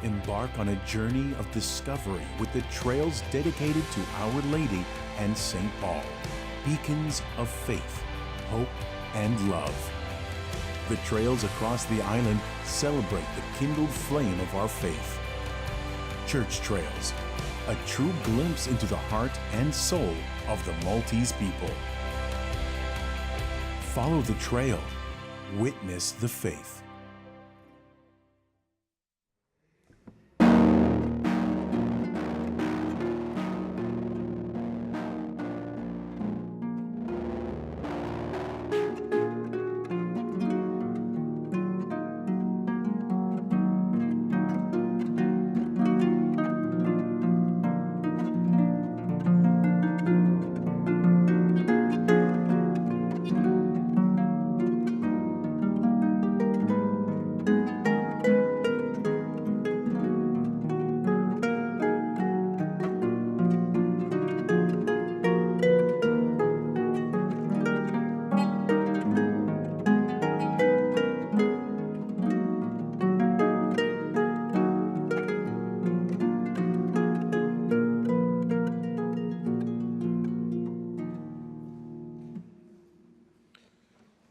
Embark on a journey of discovery with the trails dedicated to Our Lady and St. Paul, beacons of faith, hope, and love. The trails across the island celebrate the kindled flame of our faith. Church Trails, a true glimpse into the heart and soul of the Maltese people. Follow the trail, witness the faith.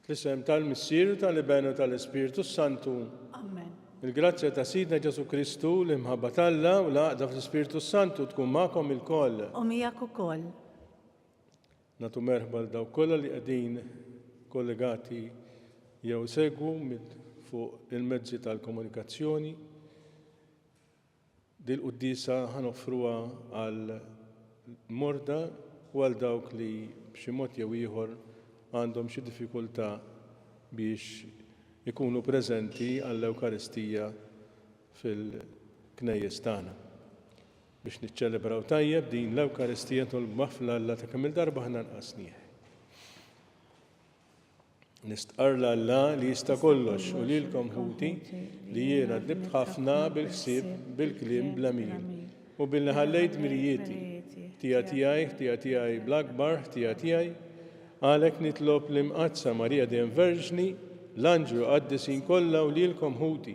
Fl-isem tal-Missier, tal-Iben u tal-Ispirtu Santu. Amen. Il-grazzja ta' Sidna Ġesu Kristu, l-imħabba t'Alla u l-għaqda fl-Ispirtu Santu tkun magħkom ilkoll. U miegħek ukoll. Nagħtu merħba 'l dawk kollha li qegħdin kollegati jew isegwu fuq il-mezzi tal-komunikazzjoni. Dil-quddiesa ħa noffruha għal morda u għal dawk li b'xi mod jew ieħor għandhom xi diffikultà biex ikunu preżenti għall-Ewkaristija fil-knejjes tagħna. Biex niċċelebraw tajjeb din l-Ewkaristija nitolbu maħfra 'l Alla ta' kemm-il darba aħna nqasnieh. Nistqarr 'l Alla li jista' kollox u lilkom ħuti li jiena dnibt ħafna bil-ħsieb, bil-kliem, bl-għemil, u billi ħallejt dmirijieti. Ħtija tiegħi, ħtija tiegħi bl-akbar ħtija tiegħi. Għalhekk nitlob l-Imqaddsa Marija dejjem Verġni, l-anġli u qaddisin kollha u lilkom ħuti,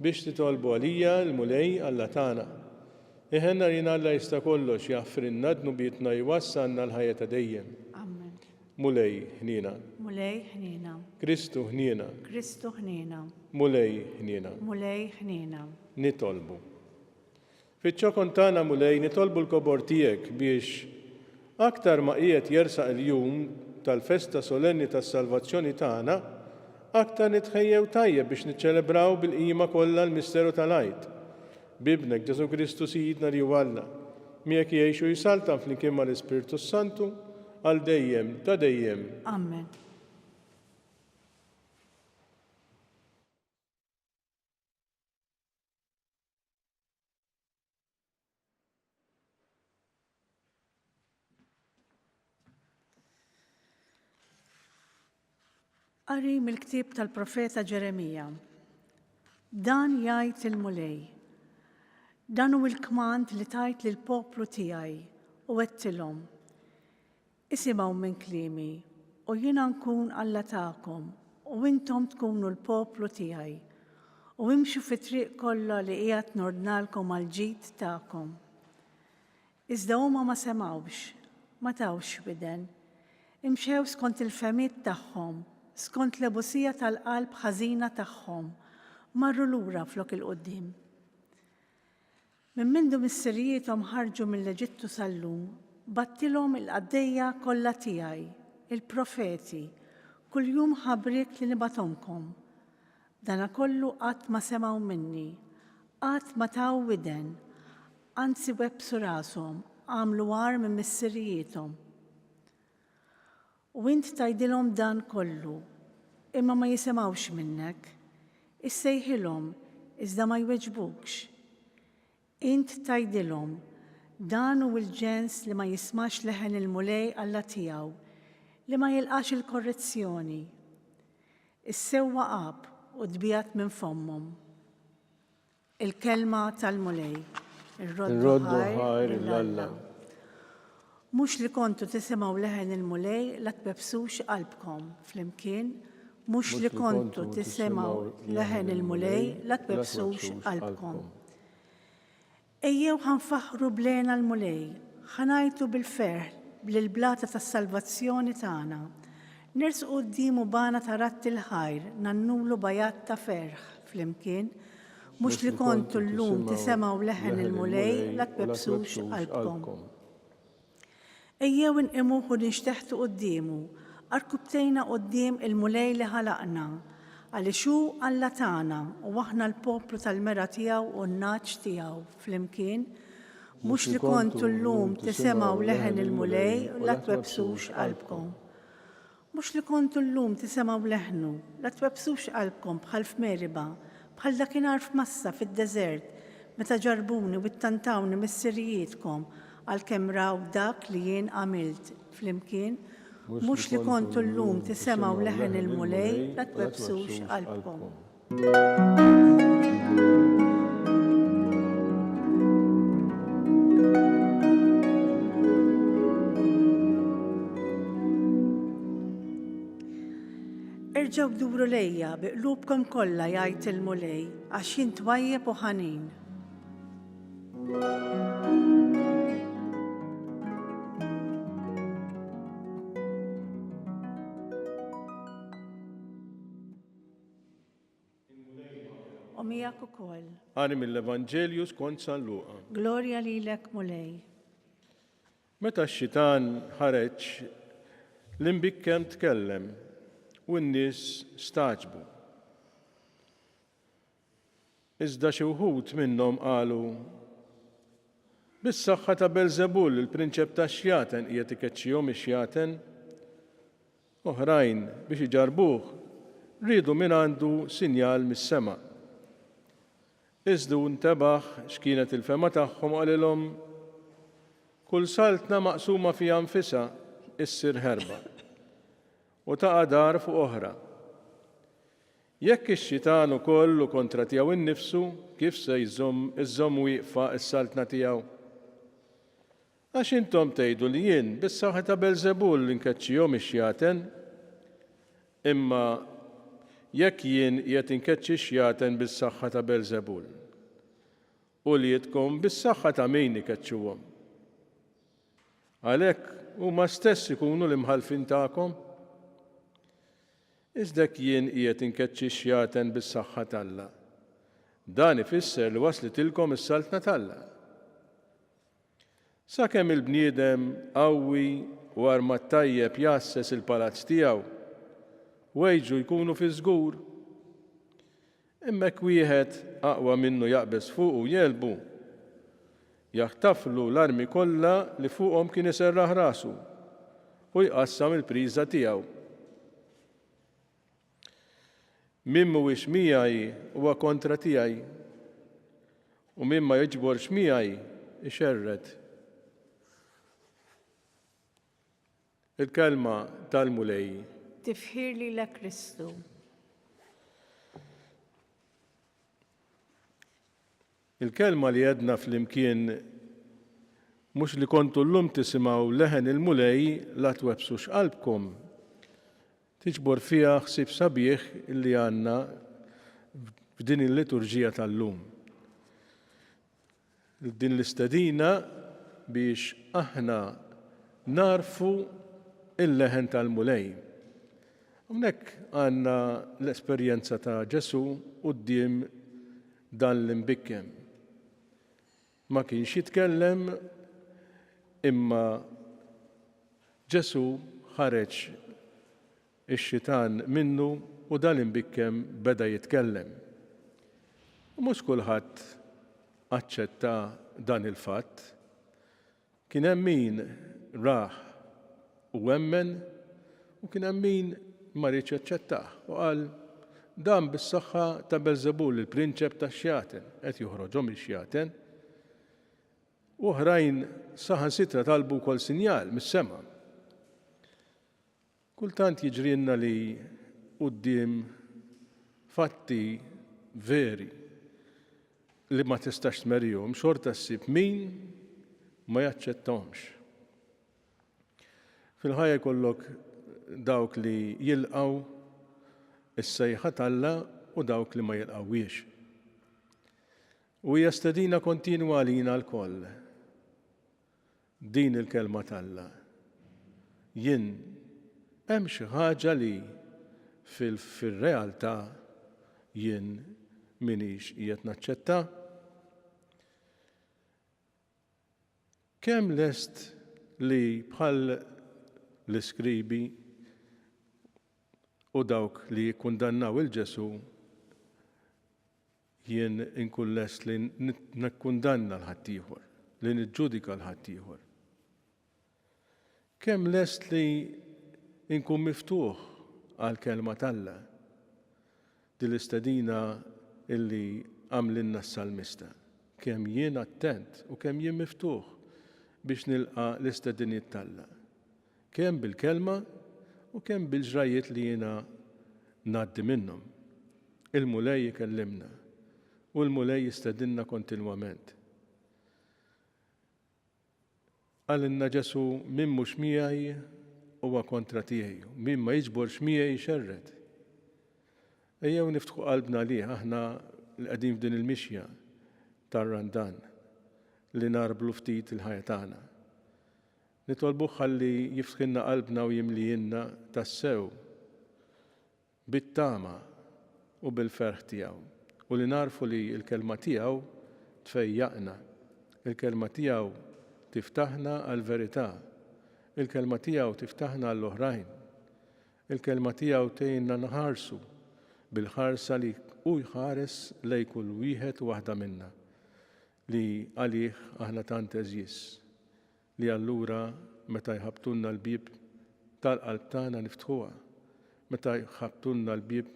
Biex titolbu għalija l-Mulej Alla tagħna. Iħenn għalina Alla jista' kollox, jaħfrilna dnubietna jwassalna l-ħajja ta' dejjem. Amen. Mulej, ħniena. Mulej, ħniena. Kristu, ħniena. Kristu, ħniena. Mulej, ħniena. Mulej, ħniena. Nitolbu. Fiċ-ċokon tagħna, Mulej, nitolbu l-kobor tiegħek biex, aktar ma qiegħed jersaq il-jum tal-festa solenni tas-salvazzjoni tagħna, aktar nitħejjew tajjeb biex niċċelebraw bil-qima kollha l-misteru tal-Għid. B'Ibnek Ġesù Kristu Sidna li hu Alla, miegħek jgħix u jsaltan flimkien mal-Ispirtu s-Santu, għal dejjem ta' dejjem. Amen. Qari mill-ktieb tal-profeta Ġeremija. Dan jgħid il-Mulej. Dan hu l-kmand li tajt lill-poplu tiegħi u għedtilhom. Isimgħu minn kliemi, u jiena nkun Alla tagħkom, u intom tkunu l-poplu tiegħi, u imxu fit-triq kollha li qiegħed nordnalkom għall-ġid tagħkom. Iżda huma ma semgħux, ma tawx widen. Imxew skont il-fehmiet tagħhom, skont l-ebusija tal-qalb ħażina tagħhom, marru lura flok 'il quddiem. Minn mindu missirijiethom ħarġu mill-Eġittu sal-lum, bgħattilhom il-qaddejja kollha tiegħi, il-profeti, kuljum ħabrikt li nibgħathomkom. B'danakollu qatt ma semgħu minni, qatt ma taw widen, anzi webbsu rashom, għamlu agħar minn missirijiethom. U int tgħidilhom dan kollu, imma ma jisimgħux minnek. Issejħilhom, iżda ma jweġbukx. Int tgħidilhom, 'Dan hu l-ġens li ma jismax leħen il-Mulej Alla tiegħu, li ma jilqax il-korrezzjoni. Is-sewwa għab u tbiegħed minn fommhom. Il-kelma tal-Mulej. Irroddu ħajr lil Alla. Mhux li kontu tisimgħu leħen il-Mulej la tbebbsux qalbkom flimkien, mhux li kontu tisimgħu leħen il-Mulej la tbebbsux qalbkom. Ejjew ħa nfaħħru b'lehna l-Mulej, ħa ngħajtu bil-ferħ lill-blata tas-salvazzjoni tagħna. Nersqu quddiemu b'għana ta' radd il-ħajr, ngħannulu b'għajat ta' ferħ flimkien. Mhux li kontu llum tisemgħu leħen il-Mulej la twebbsux qalbkom. Ejjew inqimuh u ninxteħtu quddiemu, għarkupptejna quddiem il-Mulej li ħalaqna, għaliex hu Alla tagħna u aħna l-poplu tal-mergħa tiegħu u n-nagħaġ tiegħu, flimkien, Mhux li kontu llum tisimgħu leħen il-Mulej u la twebbsux qalbkom. Mhux li kontu llum tisemgħu leħnu, la twebbsux qalbkom bħal f'Meriba, bħal dakinhar f'Massa fid-deżert, meta ġarrbuni u ttantawni missirijietkom, għalkemm raw dak li jien għamilt, flimkien, Mhux li kontu llum tisemgħu leħen il-Mulej, la twebbsux qalbkom. Erġgħu duru lejja bi qlubkom kollha jgħid il-Mulej, għax jien twajjeb u ħanin. U miegħek ukoll. Qari mill-Evanġelju skont San Luqa. Glorja lilek Mulej. Meta x-xitan ħareġ, l-imbikkem tkellem u n-nies stagħġbu. Iżda xi wħud minnhom qalu, Bis-saħħa ta' Belżebul, il-prinċep tax-xjaten, qiegħed ikeċċihom ix-xjaten. Oħrajn, biex iġarrbuh, riedu mingħandu sinjal mis-sema. Iżda hu ntebaħ x'kienet il-fehma tagħhom u qalilhom, Kull saltna maqsuma fiha nfisha issir ħerba, u taqa' dar fuq oħra. Jekk ix-xitan ukoll hu kontra tiegħu nnifsu, kif se jżomm iżżomm wieqfa s-saltna tiegħu? Għax intom tgħidu li jien bis-saħħa ta' Belżebul inkeċċihom ix-xjaten. Imma jekk jien qiegħed inkeċċi x-xjaten bis-saħħa ta' Belżebul, uliedkom bis-saħħa ta' min ikeċċuhom? Għalhekk huma stess ikunu l-imħallfin tagħkom. Iżda jekk jien qiegħed inkeċċi x-xjaten bis-saħħa t'Alla, dan ifisser li waslitilkom is-saltna t'Alla. Sakemm il-bniedem qawwi u armat tajjeb jgħasses il-palazz tiegħu, ħwejġu jkunu fiż-żgur. Imma hekk wieħed aqwa minnu jaqbeż fuqu u jegħlbu, jaħtaflu l-armi kollha li fuqhom kien iserraħ rasu, u jqassam il-priża tiegħu. Min mhuwiex miegħi huwa kontra tiegħi, u min ma jiġborx miegħi ixerred. Il-kelma tal-Mulej. Tifħir lilek Kristu. Il-kelma li għedna flimkien mhux li kontu llum tisimgħu leħen il-Mulej la twebbsux qalbkom. Tiġbor fiha ħsieb sabiħ li għandna f'din il-liturġija tal-lum. Din l-istedina biex aħna nagħrfu l-leħen tal-Mulej. Hawnhekk għandna l-esperjenza ta' Ġesù quddiem dan l-imbikkem. Ma kienx jitkellem imma Ġesù ħareġ ix-xitan minnu u dan l-imbikkem beda jitkellem. U mhux kulħadd aċċetta dan il-fatt. Kien hemm min rah u emmen u kien hemm min ma riedx jaċċettah u qal, Dan bis-saħħa ta' Belżebul, il-prinċep tax-xjaten, qed joħroġhom ix-xjaten. U oħrajn saħansitra talbu wkoll sinjal mis-sema. Kultant jiġrilna li quddiem fatti veri li ma tistax tmerihom xorta ssib min ma jaċċettahomx. Fil-ħajja jkollok dawk li jilqgħu s-sejħa t'Alla u dawk li ma jilqgħuhiex. U hija stedina kontinwa għalina lkoll. Din il-kelma t'Alla. Jien hemm xi ħaġa li fil-realtà jien m'iniex qiegħed naċċetta? Kemm lest li bħal l-iskribi u dawk li jikkundannaw 'il Ġesù jien inkun lest li nikkundanna 'l ħaddieħor, li niġġudika 'l ħaddieħor? Kemm lest li nkun miftuħ għall-Kelma t'Alla, din l-istedina illi għamlilna s-salmista? Kemm jien attent u kemm jien miftuħ biex nilqa' l-istediniet t'Alla, kemm bil-Kelma u kemm bil-ġrajjiet li jiena ngħaddi minnhom. Il-Mulej ikellimna u l-Mulej jistedinna kontinwament. Qalilna Ġesù, Min mhux miegħi huwa kontra tiegħi, u min ma jiġborx miegħi jxerred. Ejjew niftħu qalbna għalih aħna li qegħdin f'din il-mixja tar-Randan li nagħrblu ftit il-ħajja tagħna. Nitolbuh ħalli jiftħilna qalbna u jimlihielna tassew bit-tama u bil-ferħ tiegħu, u li nagħrfu li l-Kelma tiegħu tfejjaqna, il-Kelma tiegħu tiftaħna għall-verità, il-Kelma tiegħu tiftaħna għall-oħrajn, il-Kelma tiegħu tgħinna nħarsu bil-ħarsa li hu jħares lejn kull wieħed u waħda minna, li għalih aħna tant għeżież. Li allura meta jħabbtulna l-bieb tal-qalb tagħna niftħuha, meta jħabbtulna l-bieb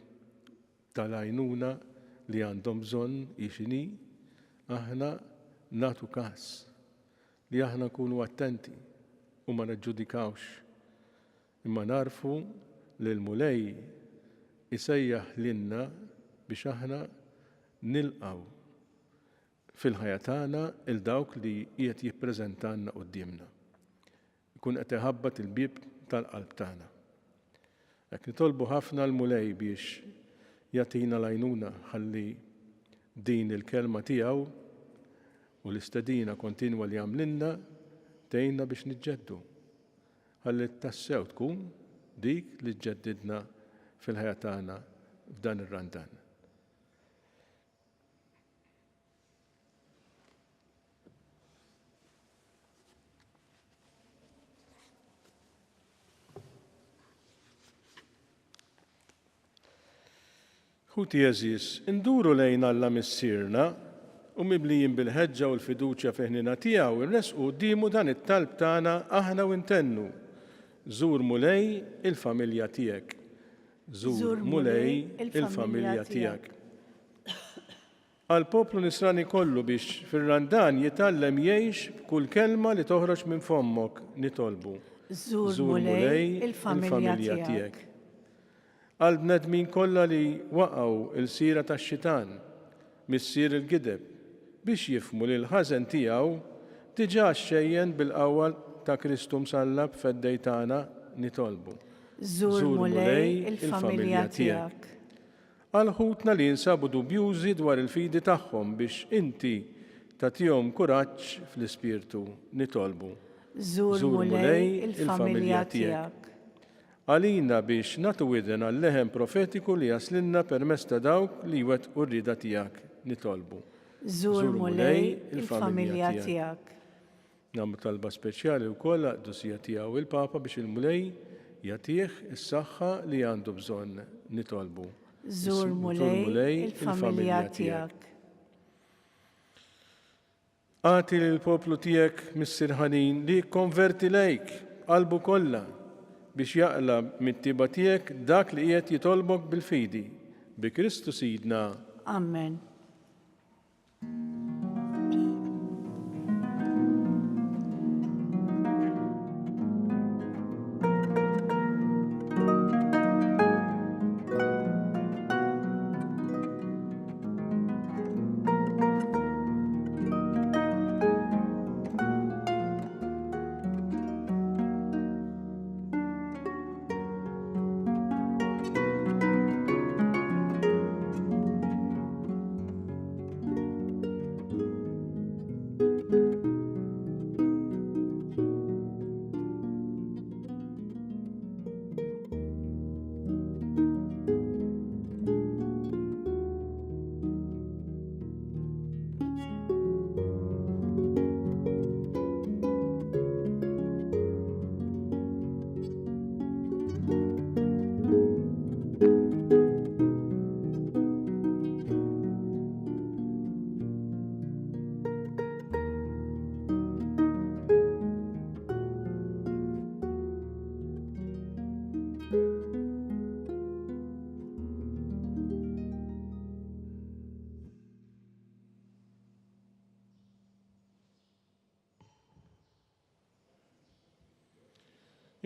tal-għajnuna li għandhom bżonn hi x'inhi, aħna nagħtu kas, li aħna nkunu attenti u ma niġġudikawx, imma nagħrfu li l-Mulej isejjaħ lilna biex aħna nilqgħu fil-ħajja tagħna 'l dawk li qiegħed jippreżentalna quddiemna. Ikun qed iħabbat il-bieb tal-qalb tagħna. Hekk nitolbu ħafna l-Mulej biex jagħtina l-għajnuna ħalli din il-kelma tiegħu u l-istedina kontinwa li għamlilna tgħinna biex niġġeddu. Ħalli tassew tkun dik li ġġeddidna fil-ħajja tagħna f'dan ir-Randan. Ħuti għeżież, induru lejn Alla Missierna u mimlijin bil-ħeġġa u l-fiduċja fil-ħniena tiegħu nressqu quddiemu dan it-talb tagħna aħna u ntennu, Żur Mulej il-familja tiegħek. Żur, Mulej, il-familja tiegħek. Għall-poplu Nisrani kollu biex fir-Randan jitgħallem jgħix b'kull kelma li toħroġ minn fommok, nitolbu. Żur, Mulej, il-familja tiegħek. Għall-bnedmin kollha li waqgħu lsira tax-xitan, missier il-gideb, biex jifhmu li l-ħażen tiegħu diġà xxejjen bil-qawwa ta' Kristu msallab Feddej tagħna, nitolbu. Żur, Mulej, il-familja tiegħek. Għal ħutna li jinsabu dubjużi dwar il-fidi tagħhom biex inti tagħtihom kuraġġ fl-Ispirtu, nitolbu. Żur, Mulej, il-familja tiegħek. Għalina biex nagħtu widen għal-leħen profetiku li jaslilna permezz ta' dawk li jwettqu r-rieda tiegħek, nitolbu. Żur, Mulej, il-familja tiegħek. Nagħmlu talba speċjali wkoll għall-Qdusija Tiegħu il-Papa biex il-Mulej jagħtih is-saħħa li għandu bżonn. Nitolbu. Żur Mulej il-familja tiegħek. Agħti lill-poplu tiegħek, Missier ħanin, li jikkonverti lejk b'qalbu kollha biex jaqla' mit-tjieba tiegħek dak li qiegħed jitolbok bil-fidi. Bi Kristu Sidna. Amen.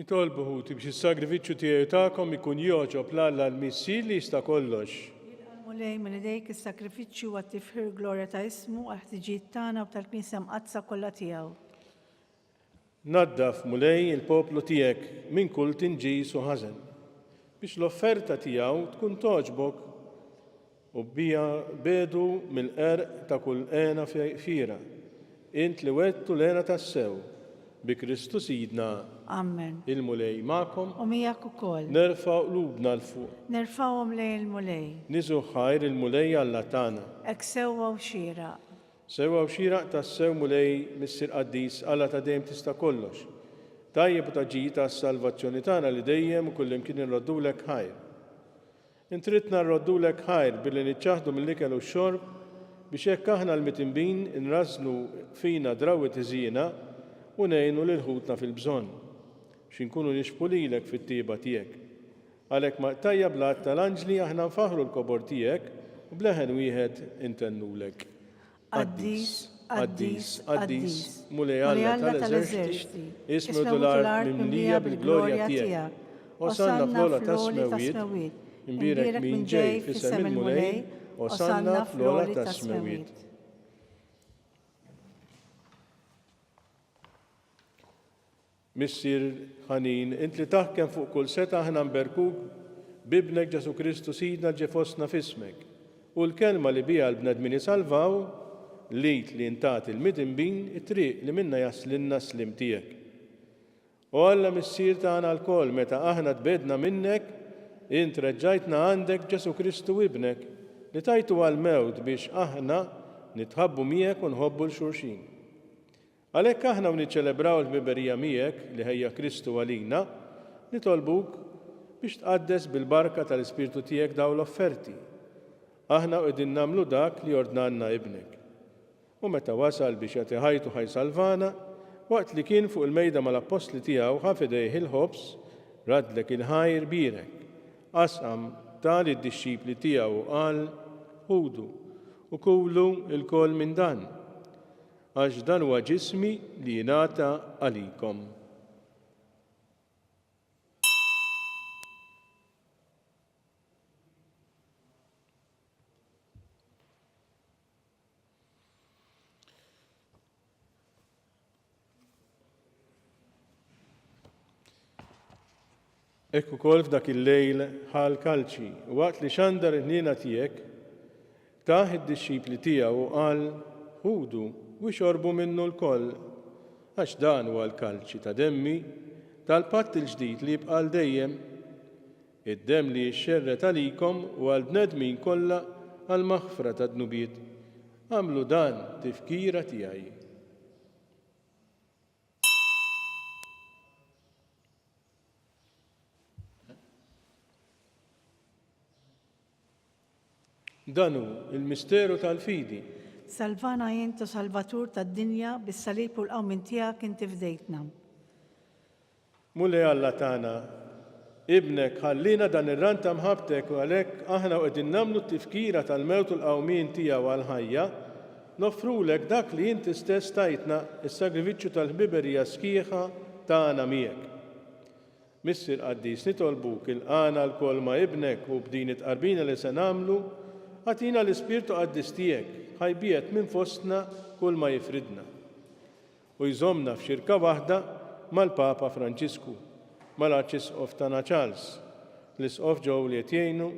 Nitolbu ħuti biex is-sagrifiċċju tiegħi u tagħkom ikun jogħġob 'l Alla l-Missier li jista' kollox. Jilqa' l-Mulej minn idejk is-sagrifiċċju għat-tifħir u glorja ta' ismu, għall-ħtiġijiet tagħna u tal-Knisja Mqaddsa kollha tiegħu. Naddaf, Mulej, il-poplu tiegħek minn kull tinġis u ħażen, biex l-offerta tiegħu tkun togħġbok U biha biegħdu mill-qerq ta' kull hena fiergħa, int li wegħdtu l-hena tassew, bi Kristu Sidna. Ammen. Il-Mulej magħkom. U miegħek ukoll. Nerfgħu qlubna 'l fuq. Nerfgħuhom lejn il-Mulej. Niżgħu ħajr il-Mulej Alla tagħna. Hekk sewwa u xieraq. Sewwa u xieraq tassew, Mulej, Missier qaddis, Alla ta' dejjem tista' kollox. Tajjeb u ta' ġid għas-salvazzjoni tagħna li dejjem u kullimkien inroddulek ħajr. Int ridtna nroddulek ħajr billi niċċaħħdu mill-ikel u x-xorb, biex hekk aħna l-mitinbin inrażżnu fina drawwiet iżjiena u ngħinu lil ħutna fil-bżonn, biex inkunu nixbħu lilek fit-tjieba tiegħek. Għalhekk maqtgħija bl-għadd tal-anġli aħna nfaħħru l-kobor tiegħek u b'leħen wieħed intennulek. Qaddis, qaddis, qaddis, Mulej Alla tal-eżerċti, is-smewwiet u l-art mimlija bil-glorja tiegħek. Osanna fl-ogħla tas-smewwiet, imbierek min ġej f'isem il-Mulej, Osanna fl-ogħla tas-smewwiet. Missier ħanin, int li taħkem fuq kull setgħa aħna nberkuk b'Ibnek Ġesù Kristu Sidna li ġie fostna f'ismek. Hu l-Kelma li biha l-bnedmin isalvaw, l-id li int tagħti l-midinbin, it-triq li minnha jaslilna s-sliem tiegħek. O Alla Missier tagħna lkoll, meta aħna tbegħdna minnek, int reġġajtna għandek b'Ġesù Kristu Ibnek, li tajtu għall-mewt biex aħna nitħabbu miegħek u nħobbu 'l xulxin. Għalhekk aħna u niċċelebraw il-ħbiberija miegħek li ħejja Kristu għalina, nitolbuk biex tqaddes bil-barka tal-Ispirtu tiegħek dawn l-offerti. Aħna u qegħdin nagħmlu dak li ordnalna Ibnek. U meta wasal biex jagħti ħajtu ħa jsalvana, waqt li kien fuq il-mejda mal-appostli tiegħu ħa f'idejh il-ħobż, raddlek il-ħajr, bierek, qasam, ta lid-dixxipli tiegħu u qal, Ħudu, u kulu lkoll minn dan. Għax dan huwa ġismi li jingħata għalikom. Hekk ukoll f'dak il-lejl ħa l-kalċi, u waqt li xandar il-ħniena tiegħek, tah id-dixxipli tiegħu u qal, Ħudu u ixorbu minnu lkoll, għax dan huwa l-kalċi ta' demmi, tal-patt il-ġdid li jibqa' għal dejjem, id-demm li jixxerred għalikom u għall-bnedmin kollha għall-maħfra tad-dnubiet. Agħmlu dan tifkira tiegħi. Dan hu l-misteru tal-fidi. Salvana int, o Salvatur tad-dinja, bis-salib u l-qawmien tiegħek inti fdejtna. Mulej Alla tagħna, Ibnek ħalliena dan ir-ran ta' mħabbtek u għalhekk aħna u qegħdin nagħmlu t-tifkira tal-mewt u l-qawmien tiegħu għall-ħajja, noffrulek dak li inti stess tajtna, is-sagrifiċċju tal-ħbiberija sħiħa tagħna miegħek. Missier qaddis, nitolbuk ilqagħna lkoll ma' Ibnek u b'din it-tqarbina li se nagħmlu, agħtina l-Ispirtu Qaddis tiegħek ħa jbiegħed minn fostna kull ma jifridna. U jżommna f'xirka waħda mal-Papa Franġisku, mal-Arċisqof tagħna Charles, l-Isqof Joe li qed jgħinu,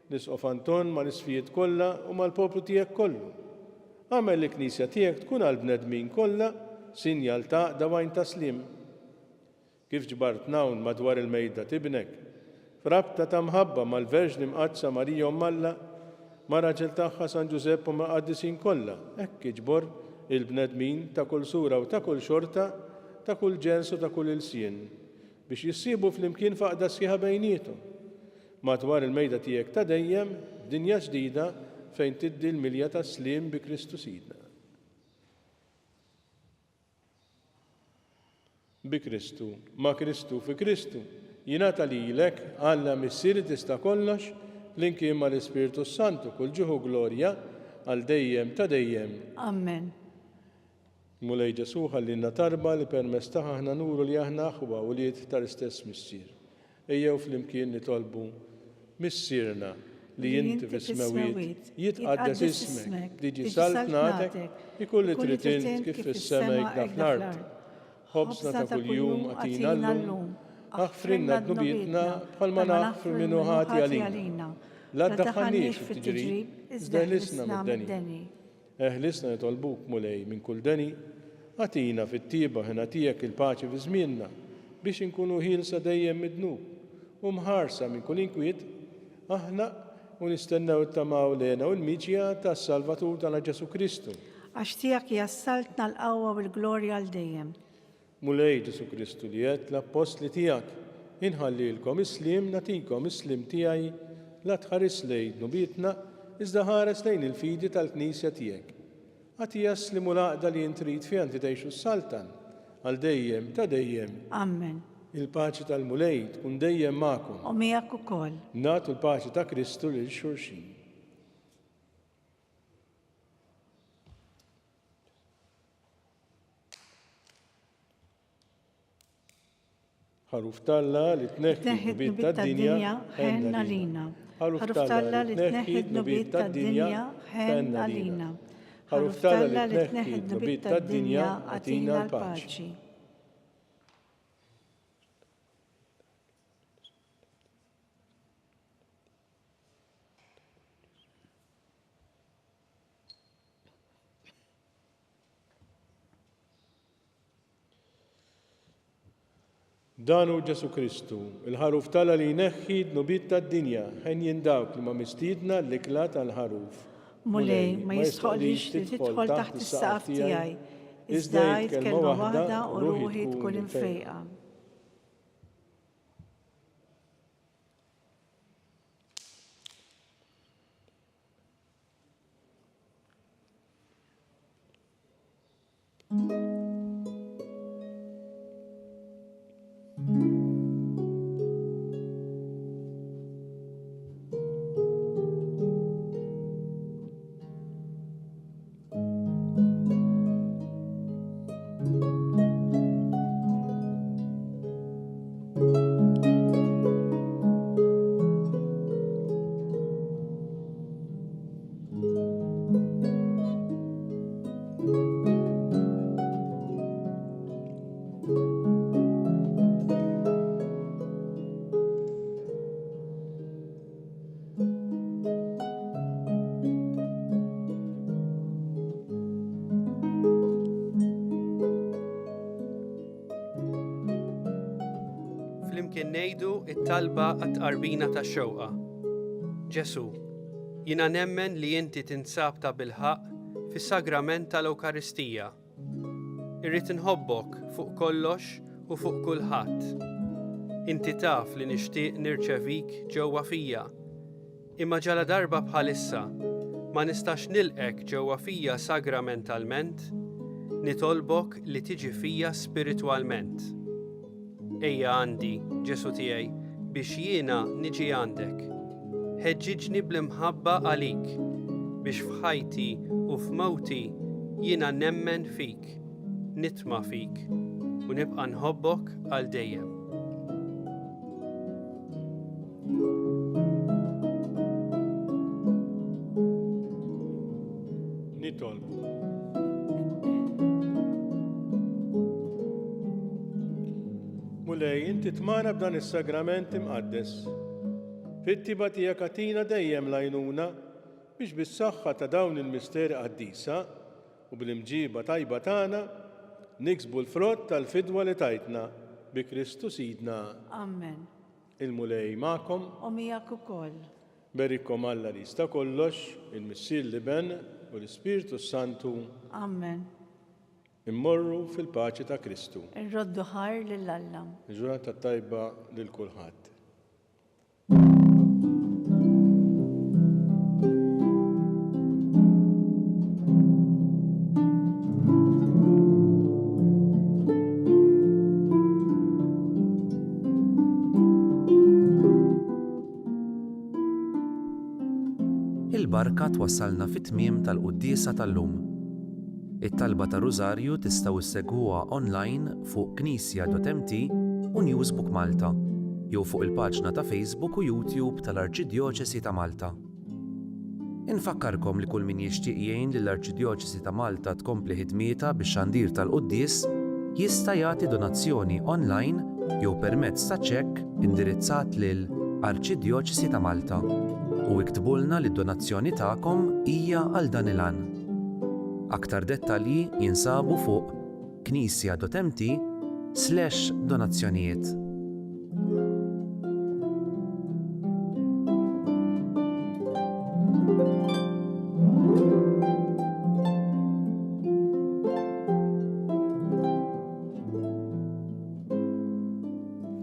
l-Isqof Anton mal-Isqfijiet kollha u mal-poplu tiegħek kollu. Agħmel li l-Knisja tiegħek tkun għall-bnedmin kollha sinjal t'għaqda u għajn ta' sliem. Kif ġbartna hawn madwar il-mejda t'Ibnek, f'rabta ta' mħabba mal-Verġni Mqaddsa Marija Omm Alla, mar-raġel tagħha San Ġużepp u mal-qaddisin kollha, hekk iġbor il-bnedmin ta' kull sura u ta' kull xorta, ta' kull ġens u ta' kull ilsien, biex jissieħbu flimkien f'għaqda sħiħa bejniethom, madwar il-mejda tiegħek ta' dejjem, f'dinja ġdida fejn tiddi l-milja tas-sliem bi Kristu Sidna. Bi Kristu, ma' Kristu, fi Kristu, jingħata lilek, Alla Missier li tista' kollox, flimkien mal-Ispirtu s-Santu, kull ġieħ u glorja, għal dejjem ta' dejjem. Amen. Mulej Ġesù ħallielna talba li permezz tagħha aħna nuru li aħna aħwa ulied tal-istess Missier. Ejjew flimkien nitolbu, Missierna, li inti fis-smewwiet, jitqaddes ismek, tiġi saltnatek, ikun li trid int kif fis-sema hekk fl-art. Ħobżna ta' kuljum agħtina llum, aħfrilna dnubietna bħalma naħfru min hu ħati għalina. La ddaħħalniex fit-tiġrib, iżda eħlisna mid-deni. Eħlisna nitolbuk, Mulej, minn kull deni, agħtina fit-tjieba hena tiegħek il-paċi fi żmienna, biex inkunu ħielsa dejjem mid-dnub u mħarsa minn kull inkwiet, aħna u nistennew it-tamaw l-hena u l-miġja tas-Salvatur tagħna Ġesù Kristu. Għax tiegħek hija s-saltna, l-qawwa u l-glorja għal dejjem. Mulej Ġesù Kristu li għedt l-appostli tiegħek, Inħallilkom is-sliem, nagħtikom is-sliem tiegħi, la tħarisx lejn dnubietna, iżda ħares lejn il-fidi tal-Knisja tiegħek. Agħtiha s-sliem u l-għaqda li int trid fiha inti tgħix u ssaltan, għal dejjem ta' dejjem. Ammen. Il-paċi tal-Mulej tkun dejjem magħkom. U miegħek ukoll. Nagħtu l-paċi ta' Kristu lil xulxin. Ħaruf t'Alla li tneħħi d-dnubiet tad-dinja, ħenn għalina. Ħaruf t'Alla li tneħħi d-dnubiet tad-dinja, ħenn għalina. Ħaruf t'Alla li tneħħi d-dnubiet tad-dinja, agħtina l-paċi. Dan hu Ġesù Kristu, il-Ħaruf t'Alla li jneħħi d-dnubiet tad-dinja, henjin dawk li huma mistiedna għall-ikla tal-Ħaruf. Mulej, ma jistħoqqlix li tidħol taħt is-saqaf tiegħi, iżda għid kelma waħda u ruħi tkun imfejqa. Flimkien ngħidu it-talba għat-tqarbina tax-xewqa. Ġesù, jiena nemmen li inti tinsab tabilħaqq fis-sagrament tal-Ewkaristija. Irrid inħobbok fuq kollox u fuq kulħadd. Inti taf li nixtieq nirċevik ġewwa fija. Imma ġaladarba bħalissa ma nistax nilqgħek ġewwa fija sagramentalment, nitolbok li tiġi fija spiritwalment. Ejja għandi, Ġesù tiegħi, biex jiena niġi għandek. Ħeġġiġni bl-imħabba għalik, biex f'ħajti u f'mewti jiena nemmen fik, nitma' fik, u nibqa' nħobbok għal dejjem. Nitolbu. Mulej, inti tmana b'dan is-sagrament imqaddes. Fit-tiba tiegħek agħtina dejjem l-għajnuna biex bis-saħħa ta' dawn il-misteri qaddisa u bl-imġiba tajba tagħna niksbu l-frott tal-fidwa li tajtna bi Kristu Sidna. Amen. Il-Mulej magħkom. U miegħek ukoll. Berikkom Alla li jista' kollox, il-Missier, l-Iben, u l-Ispirtu s-Santu. Amen. Immorru fil-paċi ta' Kristu. Irroddu ħajr lil Alla. Il-ġurnata t-tajba lil kulħadd. Il-barka twassalna fit-tmiem tal-quddiesa tal-lum. It-talba tar-Rużarju tistgħu ssegwuha online fuq knisja.mt u Newsbook Malta jew fuq il-paġna ta' Facebook u YouTube tal-Arċidjoċesi ta' Malta. Infakkarkom li kull min jixtieq jgħin lill-Arċidjoċesi ta' Malta tkompli ħidmietha bix-xandir tal-quddies jista' jagħti donazzjoni online jew permezz ta' ċekk indirizzat lil Arċidjoċesi ta' Malta u iktbulna li d-donazzjoni tagħkom hija għal dan il-għan. Aktar dettalji jinsabu fuq knisja.mt slash donazzjonijiet.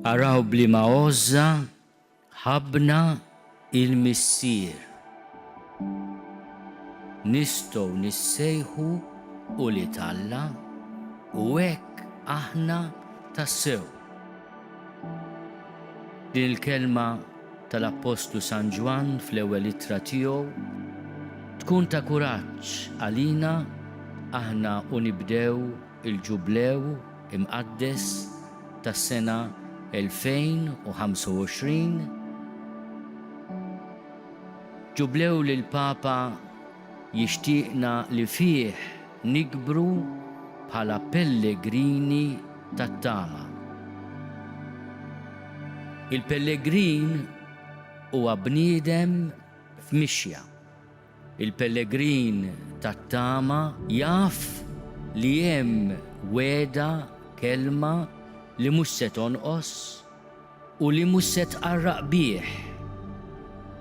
Araw b'liema għożża ħabbna il-Missier. Nistgħu nissejħu ulied Alla u hekk aħna tassew. Din il-kelma tal-Appostlu San Ġwann fl-ewwel ittra tiegħu tkun ta' kuraġġ għalina aħna u nibdew il-Ġublew Imqaddes tas-sena 2025, Ġublew li l-Papa jixtieqna li fih nikbru bħala pellegrini tat-tama. Il-pellegrin huwa bniedem f'mixja. Il-pellegrin tat-tama jaf li hemm wegħda, kelma li mhux se tonqos u li mhux se tqarraq bih.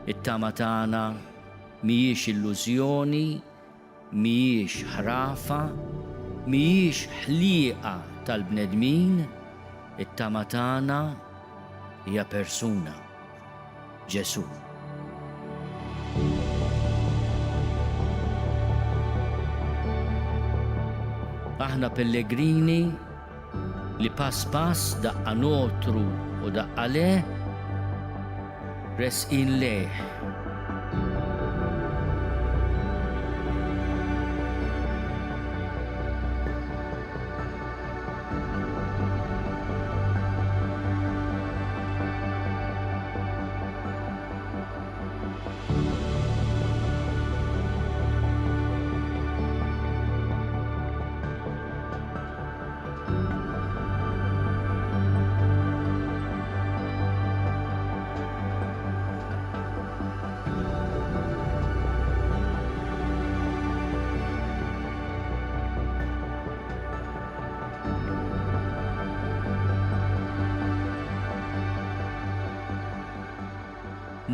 It-tama tagħna mhijiex illużjoni, mhijiex ħrafa, mhijiex ħlieqa tal-bnedmin, it-tama tagħna hija persuna. Ġesù. Aħna pellegrini li pass pass daqqa nogħtru u daqqa le, resqin lejh.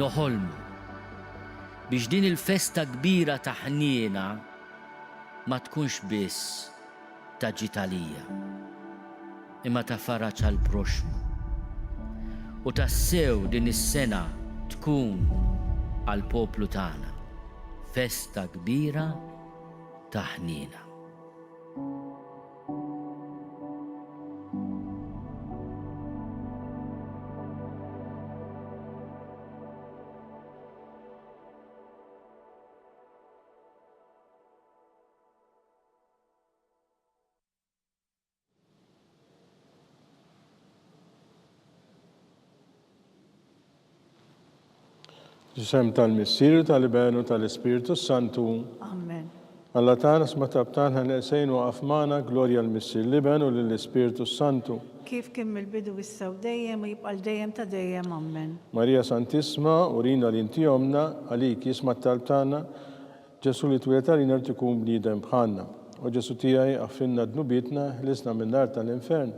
Noħolmu biex din il-festa kbira ta' ħniena ma tkunx biss ta' ġid għalija, imma ta' faraġ għall-proxxmu. U tassew din is-sena tkun għall-poplu tagħna festa kbira ta' ħniena. Fl-isem tal-Missier u tal-Iben u tal-Ispirtu s-Santu. Amen. Alla tagħna sma' talb tagħna neqsejn waqaf magħna, glorja l-Missier l-Iben u lill-Ispirtu s-Santu. Kif kien mill-bidu issa u dejjem u jibqa' l dejjem ta' dejjem. Amen. Marija Santissma, urina li inti ommna, għalik jisma' t-talb tagħna, Ġesù li twieled għalina rid ikun bniedem bħalna. O Ġesù tiegħi, aħfrilna dnubietna, ħlisna min-nar tal-infern,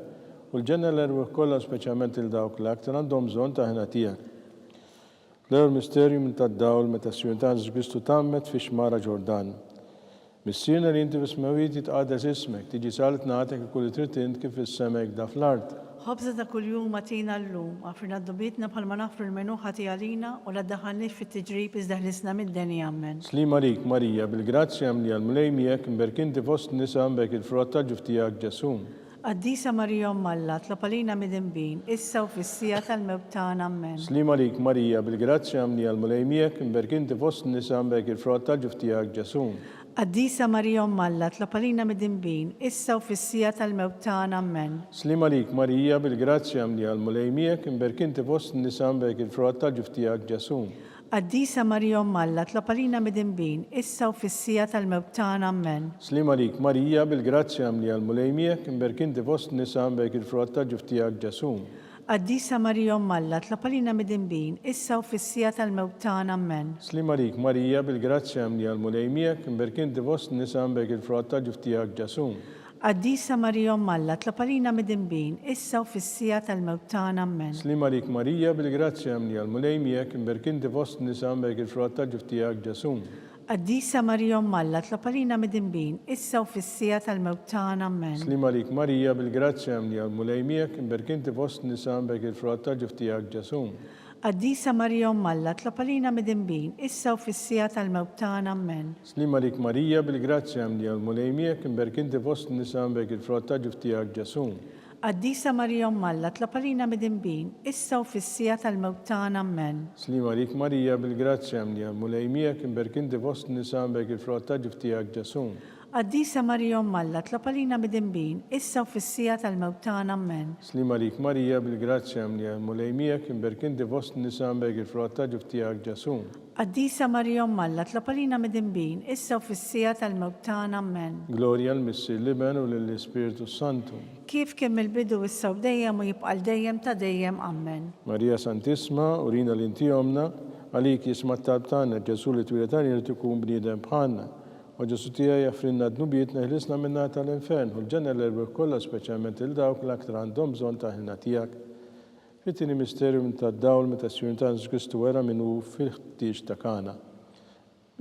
u l-ġenna l-erwieħ kollha speċjalment lil dawk li aktar għandhom bżonn tal-hena tiegħek. L-ewwel misterju minn tad-dawl meta s-Sinjur tagħna Ġesù Kristu tgħammed fix-xmara Ġordan. Missierna li inti fis-smewwiet jitqaddes ismek, tiġi saltnatek ikun li trid int kif fis-sema hekk da fl-art. Ħobżna ta' kuljum agħtina llum, aghfirna dnubietna bħalma naghfru lil min hu ħati għalina, u la ddaħħalniex fit-tiġrib iżda ħlisna mid-deni. Ammen. Sliem għalik, Marija, bil-grazzja mlija l-Mulej miegħek, imberk inti fost in-nisa, imberk il-frott tal-ġuf tiegħek, Ġesù. Qaddisa Marija Omm Alla, tlob għalina midinbin, issa u fis-siegħa tal-mewt tagħna. Ammen. Sliem għalik Marija, bil-grazzja mlija l-Mulej miegħek, imberk inti fost in-nisa, mberk il-frott tal-ġuf tiegħek Ġesù. Qaddisa Marija Omm Alla, tlob għalina midinbin, issa u fis-siegħa tal-mewt tagħna. Ammen. Sliem għalik Marija, bil-grazzja mlija l-Mulej miegħek, imberk inti fost in-nisa, mberk il-frott tal-ġuf tiegħek Ġesù. Qaddisa Marija Omm Alla, tlob għalina midinbin, issa u fis-siegħa tal-mewt tagħna. Ammen. Sliem għalik Marija, bil-grazzja mlija l-Mulej miegħek, imberk inti fost in-nisa, imberk il-frott tal-ġuf tiegħek Ġesù. Qaddisa Marija Omm Alla, tlob għalina midinbin, issa u fis-siegħa tal-mewt tagħna. Ammen. Sliem għalik Marija, bil-grazzja mlija l-Mulej miegħek, imberk inti fost in-nisa, imberk il-frott tal-ġuf tiegħek Ġesù. Qaddisa Marija Omm Alla, tlob għalina midinbin, issa u fis-siegħa tal-mewt tagħna. Ammen. Sliem għalik Marija, bil-grazzja mlija l-Mulej miegħek, imberk inti fost in-nisa, mberk il-frott tal-ġuf tiegħek Ġesù. Qaddisa Marija Omm Alla, tlob għalina midinbin, issa u fis-siegħa tal-mewt tagħna. Ammen. Sliem għalik Marija, bil-grazzja mlija l-Mulej miegħek, imberk inti fost in-nisa, mberk il-frott tal-ġuf tiegħek Ġesù. Qaddisa Marija Omm Alla, tlob għalina midinbin, issa u fis-siegħa tal-mewt tagħna. Ammen. Sliem għalik Marija, bil-grazzja mlija l-Mulej miegħek, imberk inti fost in-nisa, imberk il-frott tal-ġuf tiegħek Ġesù. Qaddisa Marija Omm Alla, tlob għalina midinbin, issa u fis-siegħa tal-mewt tagħna. Ammen. Sliem għalik Marija, bil-grazzja mlija l-Mulej miegħek, imberk inti fost in-nisa, imberk il-frott tal-ġuf tiegħek Ġesù. Qaddisa Marija Omm Alla, tlob għalina midinbin, issa u fis-siegħa tal-mewt tagħna. Ammen. Sliem għalik Marija, bil-grazzja mlija l-Mulej miegħek, imberk inti fost in-nisa, imberk il-frott tal-ġuf tiegħek Ġesù. Qaddisa Marija Omm Alla, tlob għalina midinbin, issa u fis-siegħa tal-mewt tagħna. Ammen. Glorja l-Missier, l-Iben u lill-Ispirtu s-Santu. Kif kien mill-bidu issa u dejjem u jibqa' għal dejjem ta' dejjem. Ammen. Marija Santissma, urina li inti Ommna, għalik jisma' t-talb tagħna, Ġesù li twieled għalina jrid ikun bniedem bħalna. O Ġesù tiegħi, aħfrilna dnubietna, eħlisna min-nar tal-infern, ħu l-ġenna l-erwieħ kollha speċjalment lil dawk l-aktar għandhom bżonn tal-ħniena tiegħek. Fit-tieni misteru tad-dawl meta s-Sinjur tagħna Ġesù Kristu wera min hu fil-ħtieġ ta' Kana.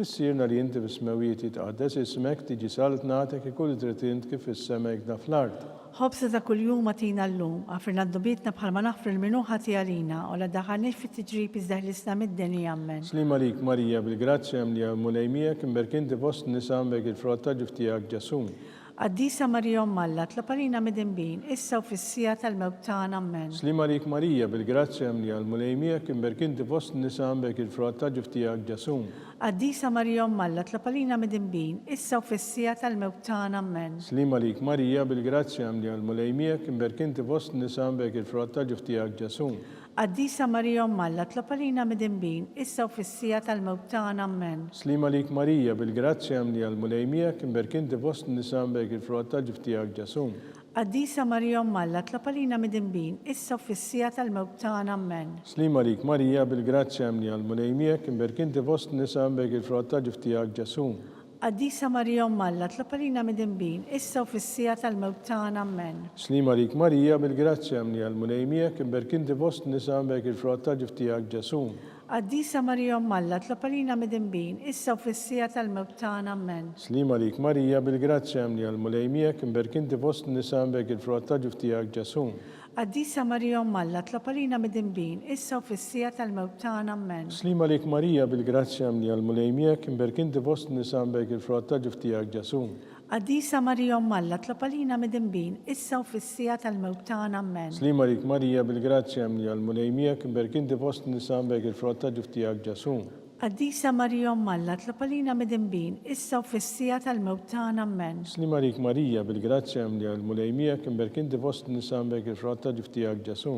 Missierna li inti fis-smewwiet jitqaddes ismek, tiġi saltnatek, ikun li trid int kif fis-sema hekk fl-art. Ħobżna ta' kuljum agħtina llum, aħfrilna dnubietna bħalma naħfru lil min hu ħati għalina, u la ddaħħalniex fit-tiġrib iżda ħlisna mid-deni. Ammen. Sliem għalik Marija, bil-grazzja mlija l-Mulej miegħek, imberk inti fost in-nisa, imberk il-frott tal-ġuf tiegħek Ġesù. Qaddisa Marija Omm Alla, tlob għalina midinbin, issa u fis-siegħa tal-mewt tagħna. Ammen. Sliem għalik Marija, bil-grazzja mlija l-Mulej miegħek, imberk inti fost in-nisa, imberk il-frott tal-ġuf tiegħek Ġesù. Qaddisa Marija Omm Alla, tlob għalina midinbin, issa u fis-siegħa tal-mewt tagħna. Ammen. Sliem għalik Marija, bil-grazzja mlija l-Mulej miegħek, imberk inti fost in-nisa, imberk il-frott tal-ġuf tiegħek Ġesù. Qaddisa Marija Omm Alla, tlob għalina midinbin, issa u fis-siegħa tal-mewt tagħna. Ammen. Sliem għalik Marija, bil-grazzja mlija l-Mulej miegħek, imberk inti fost in-nisa, imberk il-frott tal-ġuf tiegħek Ġesù. Qaddisa Marija Omm Alla, tlob għalina midinbin, issa u fis-siegħa tal-mewt tagħna. Ammen. Sliem għalik Marija, bil-grazzja mlija l-Mulej miegħek, imberk inti fost in-nisa, imberk il-frott tal-ġuf tiegħek Ġesù. Qaddisa Marija Omm Alla, tlob għalina midinbin, issa u fis-siegħa tal-mewt tagħna. Ammen. Sliem għalik Marija, bil-grazzja mlija l-Mulej miegħek, imberk inti fost in-nisa, imberk il-frott tal-ġuf tiegħek Ġesù. Qaddisa Marija Omm Alla, tlob għalina midinbin, issa u fis-siegħa tal-mewt tagħna. Ammen. Sliem għalik Marija, bil-grazzja mlija l-Mulej miegħek, imberk inti fost in-nisa, imberk il-frott tal-ġuf tiegħek Ġesù. Qaddisa Marija Omm Alla, tlob għalina midinbin, issa u fis-siegħa tal-mewt tagħna. Ammen. Sliem għalik Marija, bil-grazzja mlija l-Mulej miegħek, imberk inti fost in-nisa, imberk il-frott tal-ġuf tiegħek Ġesù. Qaddisa Marija Omm Alla, tlob għalina midinbin, issa u fis-siegħa tal-mewt tagħna. Ammen. Sliem għalik Marija, bil-grazzja mlija l-Mulej miegħek, imberk inti fost in-nisa, imberk il-frott tal-ġuf tiegħek Ġesù. Qaddisa Marija Omm Alla, tlob għalina midinbin, issa u fis-siegħa tal-mewt tagħna. Ammen. Sliem għalik Marija, bil-grazzja mlija l-Mulej miegħek, imberk inti fost in-nisa, imberk il-frott tal-ġuf tiegħek Ġesù.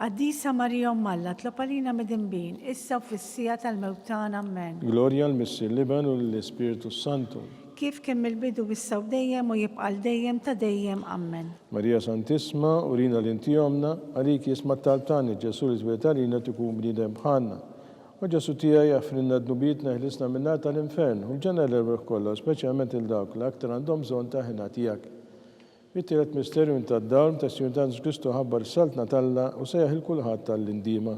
Qaddisa Marija Omm Alla, tlob għalina midinbin, issa u fis-siegħa tal-mewt tagħna. Ammen. Glorja l-Missier, l-Iben u lill-Ispirtu s-Santu. Kif kien mill-bidu issa u dejjem u jibqa' għal dejjem ta' dejjem. Ammen. Marija Santissma, urina li inti Ommna, għalik jisma' t-talb tagħna, Ġesù li twieled għalina tikun bniedem bħalna. O Ġesù tiegħi, aħfrilna dnubietna, eħlisna min-nar tal-infern, ħu l-ġenna l-erwieħ kollha u speċjalment lil dawk li aktar għandhom bżonn tal-ħniena tiegħek. It-tielet misteru minn tad-dawl meta s-Sinjur tagħna Ġesù Kristu ħabbar is-Saltna t'Alla u sejjaħ 'il kulħadd għall-indiema.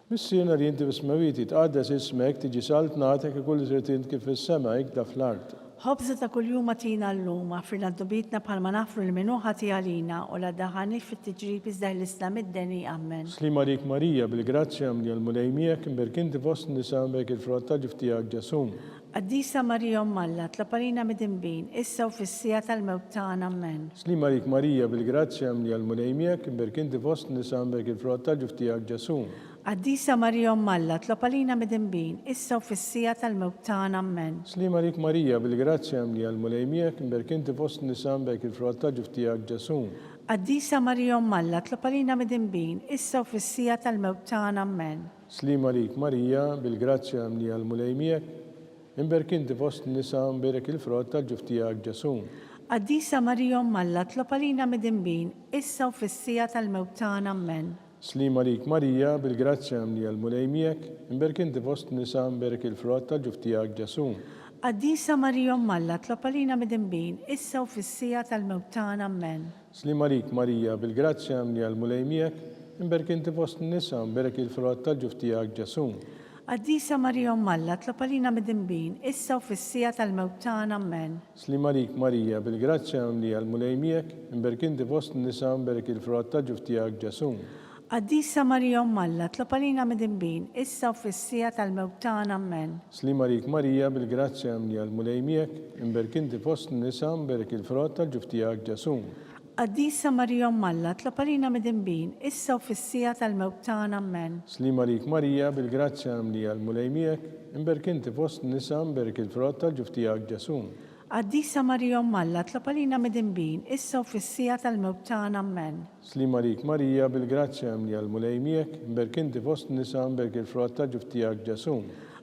Missierna li inti fis-smewwiet, jitqaddes ismek, tiġi saltnatek, ikun li trid int kif fis-sema, hekk da fl-art. Ħobżna ta' kuljum agħtina llum, aħfrilna dnubietna bħalma naħfru lil min hu ħati għalina, u la ddaħħalniex fit-tiġrib iżda ħlisna mid-deni. Ammen. Sliem għalik Marija, bil-grazzja mlija l-Mulej miegħek, imberk inti fost in-nisa, imberk il-frott tal-ġuf tiegħek Ġesù. Qaddisa Marija Omm Alla, tlob għalina midinbin, issa u fis-siegħa tal-mewt tagħna. Ammen. Sliem għalik Marija, bil-grazzja mlija l-Mulej miegħek, imberk inti fost in-nisa, imberk il-frott tal-ġuf tiegħek Ġesù. Qaddisa Marija Omm Alla, tlob għalina midinbin, issa u fis-siegħa tal-mewt tagħna. Ammen. Sliem għalik Marija, bil-grazzja mlija l-Mulej miegħek, imberk inti fost in-nisa, imberk il-frott tal-ġuf tiegħek Ġesù. Qaddisa Marija Omm Alla, tlob għalina midinbin, issa u fis-siegħa tal-mewt tagħna. Ammen. Sliem għalik Marija, bil-grazzja mlija l-Mulej miegħek, imberk inti fost in-nisa, imberek il-frott tal-ġuf tiegħek Ġesù. Qaddisa Marija Omm Alla, tlob għalina midinbin, issa u fis-siegħa tal-mewt tagħna. Ammen. Sliem għalik Marija, bil-grazzja mlija l-Mulej miegħek, imberk inti fost in-nisa, mberek il-frott tal-ġuf tiegħek Ġesù. Qaddisa Marija Omm Alla, tlob għalina midinbin, issa u fis-siegħa tal-mewt tagħna. Ammen. Sliem għalik Marija, bil-grazzja mlija l-Mulej miegħek, imberk inti fost in-nisa, mberek il-frott tal-ġuf tiegħek Ġesù. Qaddisa Marija Omm Alla, tlob għalina midinbin, issa u fis-siegħa tal-mewt tagħna. Ammen. Sliem għalik Marija, bil-grazzja mimlija l-Mulej miegħek, imberk inti fost in-nisa mberek il-frott tal-ġuf tiegħek Ġesù. Qaddisa Marija Omm Alla, tlob għalina midinbin, issa u fis-siegħa tal-mewt tagħna. Ammen. Sliem għalik Marija, bil-grazzja mimlija l-Mulej miegħek, imberk inti fost in-nisa mberek il-frott tal-ġuf tiegħek Ġesù. Qaddisa Marija Omm Alla, tlob għalina midinbin, issa u fis-siegħa tal-mewt tagħna. Ammen. Sliem għalik Marija, bil-grazzja mimlija l-Mulej miegħek, imberk inti fost in-nisa mberek il-frott tal-ġuf tiegħek Ġesù. Qaddisa Marija Omm Alla, tlob għalina midinbin, issa u fis-siegħa tal-mewt tagħna. Ammen. Sliem għalik Marija, bil-grazzja mimlija l-Mulej miegħek, imberk inti fost in-nisa mberek il-frott tal-ġuf tiegħek Ġesù.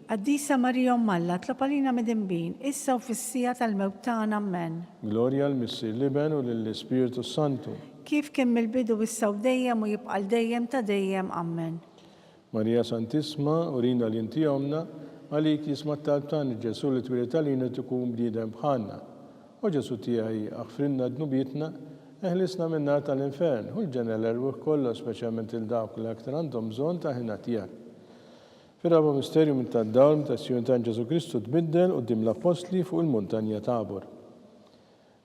Qaddisa Marija Omm Alla, tlob għalina midinbin, issa u fis-siegħa tal-mewt tagħna. Ammen. Glorja 'l Missier l-Iben u lill-Ispirtu s-Santu. Kif kien mill-bidu issa u dejjem u jibqa' 'l dejjem ta' dejjem. Ammen. Marija Santissma, urina li inti Ommna, għalik jisma' t-talb tagħna Ġesù li twieled għalina u tkun bniedem bħalna. O Ġesù tiegħi, aħfrilna dnubietna, eħlisna min-nar tal-infern, ħu l-ġenna l-erwieħ kollha speċjalment lil dawk li l-aktar għandhom bżonn tal-ħniena tiegħek. Fir-raba' misterju minn tad-dawl meta s-Sinjur tagħna Ġesù Kristu tbiddel quddiem l-appostli fuq il-muntanja Tabor.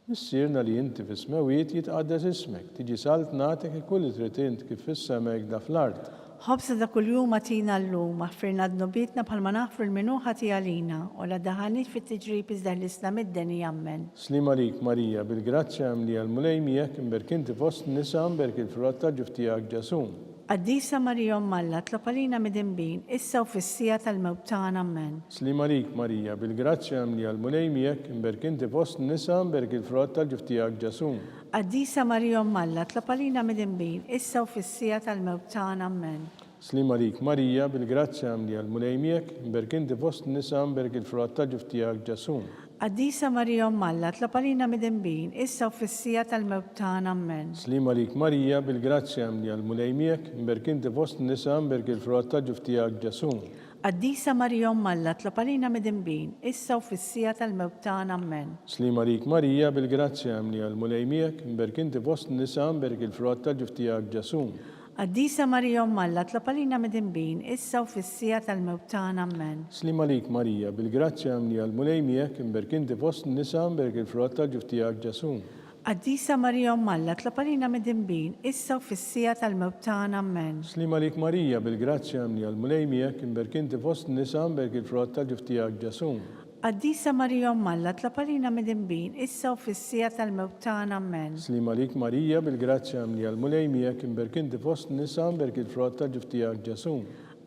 Missierna li inti fis-smewwiet jitqaddes ismek, tiġi saltnatek ikun li trid int kif fis-sema hekk da fl-art. Ħobżna ta' kuljum agħtina llum, aħfirna dnubietna bħalma naħfru 'l min hu ħati għalina, u la ddaħħalniex fit-tiġrib iżda ħlisna mid-deni. Ammen. Sliem għalik Marija, bil-grazzja mimlija l-Mulej miegħek, imberk inti fost in-nisa, mberk il-frott tal-ġuf tiegħek Ġesù. Qaddisa Marija Omm Alla, tlob għalina midinbin, issa u fis-siegħa tal-mewt tagħna. Ammen. Sliem għalik Marija, bil-grazzja mimlija l-Mulej miegħek, imberk inti fost in-nisa, mberk il-frott tal-ġuf tiegħek Ġesù. Qaddisa Marija Omm Alla, tlob għalina midinbin, issa u fis-siegħa tal-mewt tagħna. Ammen. Sliem għalik Marija, bil-grazzja mimlija l-Mulej miegħek, imberk inti fost in-nisa, mberk il-frott tal-ġuf tiegħek Ġesù. Qaddisa Marija Omm Alla, tlob għalina midinbin, issa u fis-siegħa tal-mewt tagħna. Ammen. Sliem għalik Marija, bil-grazzja mimlija l-Mulej miegħek, imberk inti fost in-nisa, imberk il-frott tal-ġuf tiegħek Ġesù. Qaddisa Marija Omm Alla, tlob għalina midinbin, issa u fis-siegħa tal-mewt tagħna. Ammen. Sliem għalik Marija, bil-grazzja mimlija l-Mulej miegħek, imberk inti fost in-nisa, imberk il-frott tal-ġuf tiegħek Ġesù. Qaddisa Marija Omm Alla, tlob għalina midinbin, issa u fis-siegħa tal-mewt tagħna. Ammen. Sliem għalik Marija, bil-grazzja mimlija l-Mulej miegħek, imberk inti fost in-nisa, imberk il-frott tal-ġuf tiegħek Ġesù. Qaddisa Marija Omm Alla, tlob għalina midinbin, issa u fis-siegħa tal-mewt tagħna. Ammen. Sliem għalik Marija, bil-grazzja mimlija l-Mulej miegħek, imberk inti fost in-nisa, imberk il-frott tal-ġuf tiegħek Ġesù. Qaddisa Marija Omm Alla, tlob għalina midinbin, issa u fis-siegħa tal-mewt tagħna. Ammen. Sliem għalik Marija, bil-grazzja mimlija l-Mulej miegħek, imberk inti fost in-nisa, imberk il-frott tal-ġuf tiegħek Ġesù.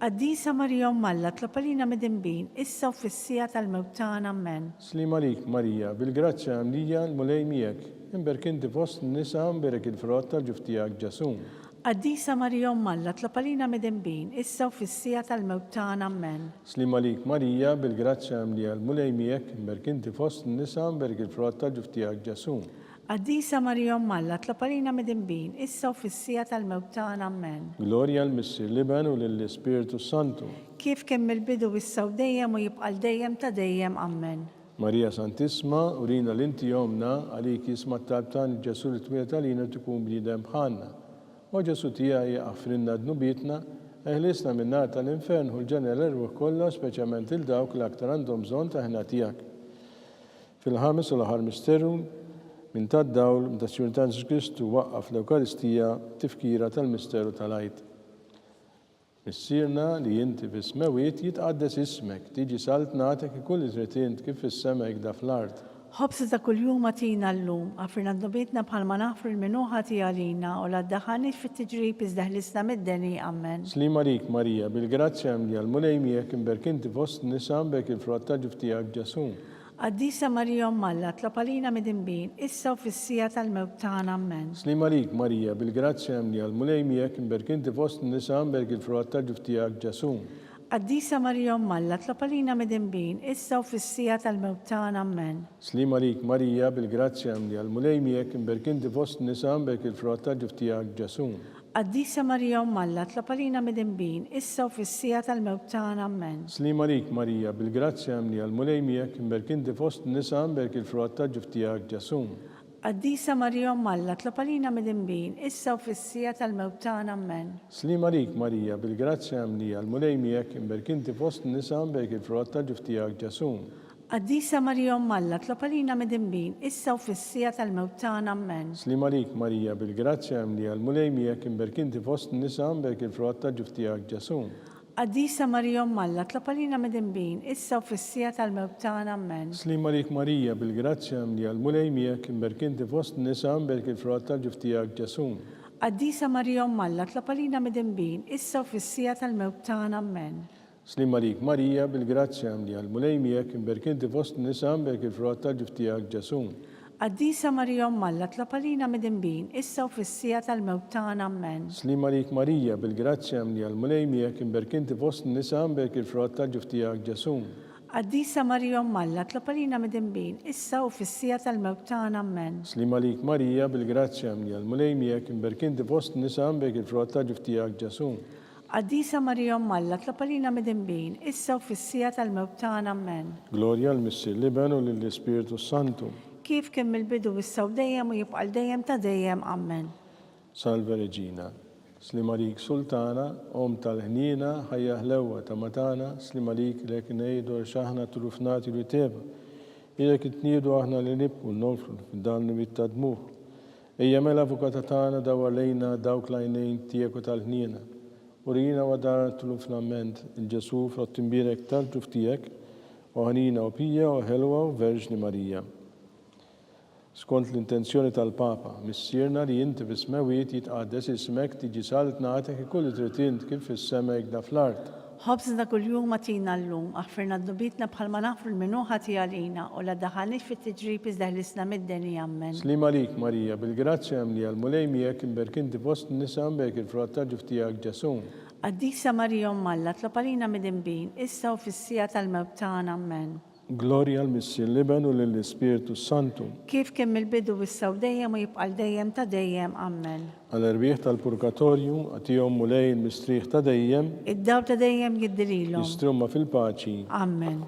Qaddisa Marija Omm Alla, tlob għalina midinbin, issa u fis-siegħa tal-mewt tagħna. Ammen. Sliem għalik Marija, bil-grazzja mimlija l-Mulej miegħek, imberk inti fost in-nisa, imberek il-frott tal-ġuf tiegħek Ġesù. Qaddisa Marija Omm Alla, tlob għalina midinbin, issa u fis-siegħa tal-mewt tagħna. Ammen. Sliem għalik Marija, bil-grazzja mimlija l-Mulej miegħek, imberk inti fost in-nisa, imberk il-frott tal-ġuf tiegħek Ġesù. Qaddisa Marija Omm Alla, tlob għalina midinbin, issa u fis-siegħa tal-mewt tagħna. Ammen. Glorja 'l Missier l-Iben u lill-Ispirtu s-Santu. Kif kien mill-bidu issa u dejjem u jibqa' 'l dejjem ta' dejjem. Ammen. Marija Santissma, urina li inti Ommna, għalik jisma' t-talb tagħna Ġesù li twieled għalina u tkun bniedem bħalna. O Ġesù tiegħi, aħfrilna dnubietna, eħlisna min-nar tal-infern ħu l-ġenna l-erwieħ kollha u speċjalment lil dawk li aktar għandhom bżonn tal-ħniena tiegħek. Fil-ħames u l-aħħar misteru, minn tad-dawl, meta s-Sinjur tagħna Ġesù Kristu waqqaf l-Ewkaristija b'tifkira tal-misteru tal-Għid. Missierna li inti fis-smewwiet, jitqaddes ismek, tiġi saltnatek, ikun li trid int kif fis-sema hekda fl-art. Ħobżna ta' kuljum agħtina llum, aghfirna dnubietna bħalma naghfru lil min hu ħati għalina, u la ddaħħalniex fit-tiġrib iżda ħlisna mid-deni. Ammen. Sliem għalik Marija, bil-grazzja mlija l-Mulej miegħek, imberk inti fost in-nisa, mberk il-frott tal-ġuf tiegħek Ġesù. Qaddisa Marija Omm Alla, tlob għalina midinbin, issa u fis-siegħa tal-mewt tagħna. Ammen. Sliem għalik Marija, bil-grazzja mlija l-Mulej miegħek, imberk inti fost in-nisa, mberk il-frott tal-ġuf tiegħek Ġesù. Qaddisa Marija Omm Alla, tlob għalina midinbin, issa u fis-siegħa tal-mewt tagħna. Ammen. Sliem għalik Marija, bil-grazzja mlija l-Mulej miegħek, imberk inti fost in-nisa, mberk il-frott tal-ġuf tiegħek Ġesù. Qaddisa Marija Omm Alla, tlob għalina midinbin, issa u fis-siegħa tal-mewt tagħna. Ammen. Sliem għalik Marija, bil-grazzja mlija l-Mulej miegħek, imberk inti fost in-nisa, mberk il-frott tal-ġuf tiegħek Ġesù. Qaddisa Marija Omm Alla, tlob għalina midinbin, issa u fis-siegħa tal-mewt tagħna. Ammen. Sliem għalik Marija, bil-grazzja mlija l-Mulej miegħek, imberk inti fost in-nisa, mberk il-frott tal-ġuf tiegħek Ġesù. Qaddisa Marija Omm Alla, tlob għalina midinbin, issa u fis-siegħa tal-mewt tagħna. Ammen. Sliem għalik Marija, bil-grazzja mlija l-Mulej miegħek, imberk inti fost in-nisa, mberk il-frott tal-ġuf tiegħek Ġesù. Qaddisa Marija Omm Alla, tlob għalina midinbin, issa u fis-siegħa tal-mewt tagħna. Ammen. Sliem għalik Marija, bil-grazzja mlija l-Mulej miegħek, imberk inti fost in-nisa, mberk il-frott tal-ġuf tiegħek Ġesù. Qaddisa Marija Omm Alla, tlob għalina midinbin, issa u fis-siegħa tal-mewt tagħna. Ammen. Sliem għalik Marija, bil-grazzja mlija l-Mulej miegħek, imberk inti fost in-nisa, mberk il-frott tal-ġuf tiegħek Ġesù. Qaddisa Marija Omm Alla, tlob għalina midinbin, issa u fis-siegħa tal-mewt tagħna. Ammen. Sliem għalik Marija, bil-grazzja mlija l-Mulej miegħek, imberk inti fost in-nisa, mberk il-frott tal-ġuf tiegħek Ġesù. Qaddisa Marija Omm Alla, tlob għalina midinbin, issa u fis-siegħa tal-mewt tagħna. Ammen. Sliem għalik Marija, bil-grazzja mlija l-Mulej miegħek, imberk inti fost in-nisa, mberk il-frott tal-ġuf tiegħek Ġesù. Qaddisa Marija Omm Alla, tlob għalina midinbin, issa u fis-siegħa tal-mewt tagħna. Ammen. Glorja 'l Missier l-Iben u lill-Ispirtu s-Santu. Kif kien mill-bidu issa u dejjem u jibqa' 'l dejjem ta' dejjem. Ammen. Salve Regina. Sliem għalik Sultana, Omm tal-ħniena, ħajja ħlewwa ta' ma tagħna, sliem għalik lek ngħidu għax aħna truf nagħti li teba. Ilek intniedu aħna li nibku nonfru f'dan l-wied ta' dmugħ. Ejja mela Avukata tagħna dawwar lejna dawk l-għajnejn tiegħek u tal-ħniena. Urina u għadarna t-tluf l-amment, 'il Ġesù frott imbierek tal-ġuf tiegħek, o ħanina o pija o ħelwa o Verġni Marija. Skont l-intenzjoni tal-Papa, Missierna li inti fis-smewwiet jitqaddes ismek, tiġi saltnatek, ikun li trid int kif fis-sema hekda fl-art. Ħobżna ta' kuljum agħtina llum, aħfirna dnubietna bħalma naħfru 'l min hu ħati għalina, u la ddaħħalniex fit-tiġrib iżda ħlisna mid-deni. Ammen. Sliem għalik Marija, bil-grazzja mlija l-Mulej miegħek, imberk inti fost in-nisa, mberk il-frott tal-ġuf tiegħek Ġesù. Qaddisa Marija Omm Alla, tlob għalina midinbin, issa u fis-siegħa tal-mewt tagħna. Ammen. Glorja 'l Missier l-Iben u lill-Ispirtu s-Santu. Kif kien mill-bidu issa u dejjem u jibqa' 'l dejjem ta' dejjem. Ammen. Għall-erwieħ tal-purgatorju, agħtihom Mulej il-mistrieħ ta' dejjem. Id-dawl ta' dejjem jiddi lilhom. Jistrumma fil-paċi. Ammen.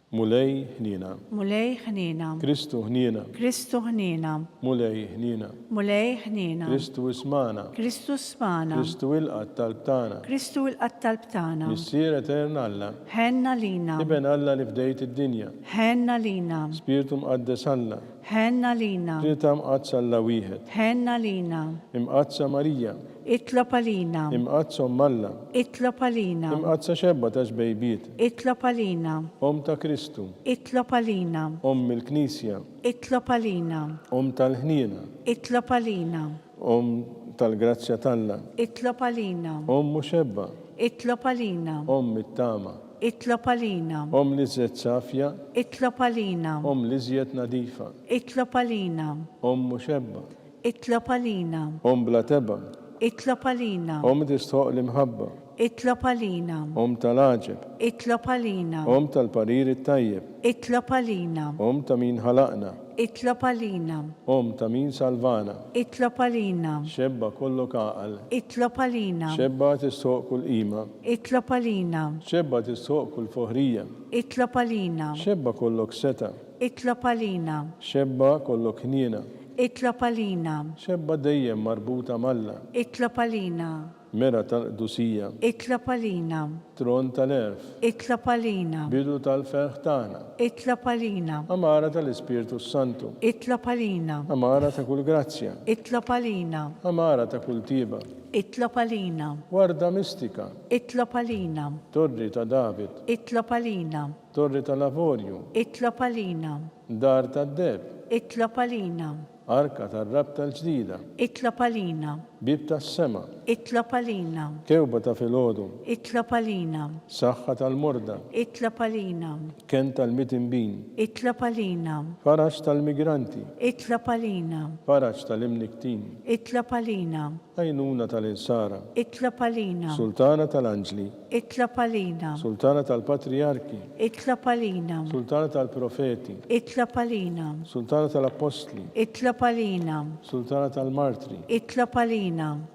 Mulej, ħniena. Mulej, ħniena. Kristu, ħniena. Kristu, ħniena. Mulej, ħniena. Mulej, ħniena. Kristu, ismagħna. Kristu, smagħna. Kristu, ilqa' t-talb tagħna. Kristu, ilqa' t-talb tagħna. Missier etern Alla. Ħenn għalina. Iben Alla li fdejt id-dinja. Ħenn għalina. Spirtu Mqaddes Alla. Ħenn għalina. Trinità Mqaddsa Alla wieħed. Ħenn għalina. Imqaddsa Marija. Itlob għalina. Imqaddsa Omm Alla. Itlob għalina. Imqaddsa Xebba ta' Xbejbiet. Itlob għalina. Omm ta' Kristu. Itlob għalina. Omm il-Knisja. Itlob għalina. Omm tal-ħniena. Itlob għalina. Omm tal-grazzja t'Alla. Itlob għalina. Omm u xebba. Itlob għalina. Omm it-tama. Itlob għalina. Omm l-iżjed safja. Itlob għalina. Omm l-iżjed nadifa. Itlob għalina. Omm u xebba. Itlob għalina. Omm bla tebgħa. Itlob għalina. Omm tistħoqq l-imħabba. Itlob għalina. Omm tal-għaġeb. Itlob għalina. Omm tal-parir it-tajjeb. Itlob għalina. Omm ta' min ħalaqna. Itlob għalina. Omm ta' min salvana. Itlob għalina. Xebba kollok għaqal. Itlob għalina. Xebba tistħoqq kull qima. Itlob għalina. Xebba tistħoqq kull foħrija. Itlob għalina. Xebba kollok setgħa. Itlob għalina. Xebba kollok ħniena. Itlob għalina. Xebba dejjem marbuta m'Alla. Itlob għalina. Mera tal-qdusija. Itlob għalina. Tron tal-għerf. Itlob għalina. Bidu tal-ferħ tagħna. Itlob għalina. Għamara tal-Ispirtu s-Santu. Itlob għalina. Għamara ta' kull grazzja. Itlob għalina. Għamara ta' kull tjieba. Itlob għalina. Warda mistika. Itlob għalina. Torri ta' David. Itlob għalina. Torri tal-avorju. Itlob għalina. Dar tad-deheb. Itlob għalina. Arka tar-Rabta l-Ġdida. Itlob għalina. Bieb tas-sema. Itlob għalina. Kewba ta' filgħodu. Itlob għalina. Saħħa tal-morda. Itlob għalina. Kenn tal-midinbin. Itlob għalina. Faraġ tal-migranti. Itlob għalina. Faraġ tal-imnikktin. Itlob għalina. Għajnuna tal-insara. Itlob għalina. Sultana tal-anġli. Itlob għalina. Sultana tal-patrijarki. Itlob għalina. Sultana tal-profeti. Itlob għalina. Sultana tal-appostli. Itlob għalina. Sultana tal-martri. Itlob għalina.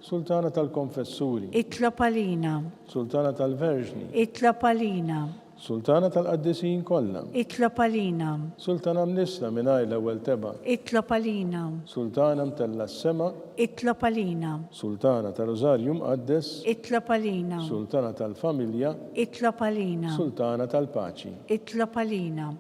Sultana tal-konfessuri. Itlob għalina. Sultana tal-verġni. Itlob għalina. Sultana tal-qaddisin kollha. Itlob għalina. Sultana mnissla mingħajr l-ewwel tebgħa. Itlob għalina. Sultana mtellgħa s-sema. Itlob għalina. Sultana tar-Rużarju Mqaddes. Itlob għalina. Sultana tal-familja. Itlob għalina. Sultana tal-paċi. Itlob għalina.